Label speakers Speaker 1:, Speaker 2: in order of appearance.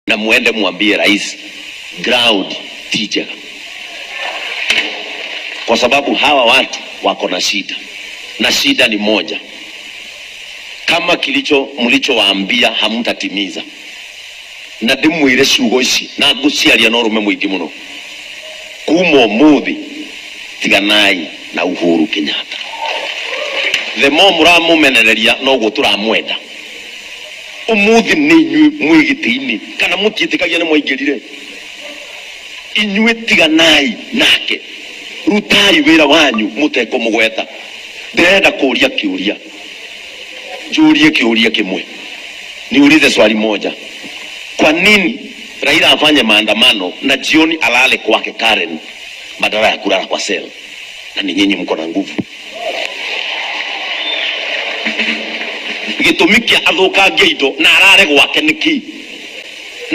Speaker 1: Na muende muambie rais ground ti njega, kwa sababu hawa watu wako na shida, na shida ni moja. Kama kilicho mlichowaambia hamtatimiza, na ndimwire ciugo ici na nguciaria na urume mwingi muno, kuma umuthi tiganai na Uhuru Kenyatta. The more muramumenereria noguo turamwenda. Umuthi nĩ inyuĩ mwĩ gĩtĩ-inĩ kana mũtiĩtĩkagia nĩ mwaingĩrire? Inyuĩ tiganai nake, rutai wĩra wanyu mũtekũmũgweta. Ndĩrenda kũria kĩũria, njũrie kĩũria kĩmwe, niulize swali moja. Kwa nini Raila afanye maandamano na jioni alale kwake Karen badala ya kulala kwa cell? Na ni nyinyi mko na nguvu. Gĩtũmi kĩa athũkangie indo na arare gwake nĩ kĩ?